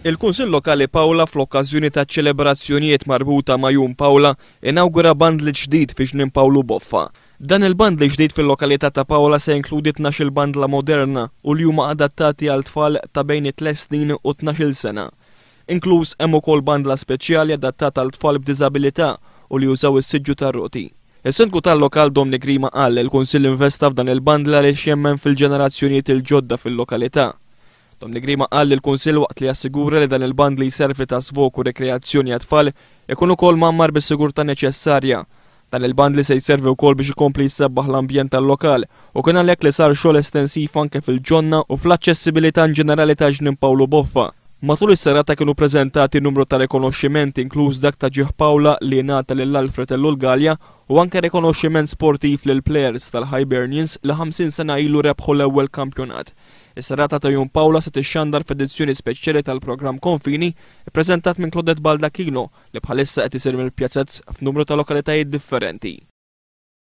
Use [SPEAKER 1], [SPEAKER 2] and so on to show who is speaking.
[SPEAKER 1] Il-Kunsill Lokali Paola fl-okkażjoni taċ-ċelebrazzjonijiet marbuta ma' Jum Paola inawgura bandli ġdid fi Ġnien Pawlu Boffa. Dan il-bandli ġdid fil-lokalità ta' Paola se jinkludi 12-il bandla moderna u li huma adattati għal tfal ta' bejn it-tliet snin u 12-il sena. Inkluż hemm ukoll bandla speċjali adattata għal tfal b'diżabilità u li jużaw is-siġġu tar-roti. Is-Sindku tal-lokal Dominic Grima qal li l-Kunsill investa f'dan il-bandli għaliex jemmen fil-ġenerazzjonijiet il-ġodda fil-lokalità. Dominic Grima qal li l-Kunsill waqt li jassigura li dan il-bandli jservi ta' svog u rekreazzjoni għat-tfal ikun ukoll mgħammar bis-sigurtà neċessarja. Dan il-bandli se jservi wkoll biex ikompli jsebbaħ l-ambjent tal-lokal u kien għalhekk li sar xogħol estensiv anke fil-ġonna u fl-aċċessibilità inġenerali ta' Ġnien Pawlu Boffa. Matul is-serata kienu preżentati numru ta' rikonoxximenti inkluż dak ta' Ġieħ Pawla li ngħata lil Alfred Ellul Galea u anke rikonoxximent sportiv lill-plejers tal-Hibernians li 50 sena ilu rebħu l-ewwel kampjonat. Is-serata ta' Jum Pawla se tixxandar f'edizzjoni speċjali tal-programm Konfini ppreżentat minn Claudette Baldacchino li bħalissa qed isir mill-pjazez f'numru ta' lokalitajiet differenti.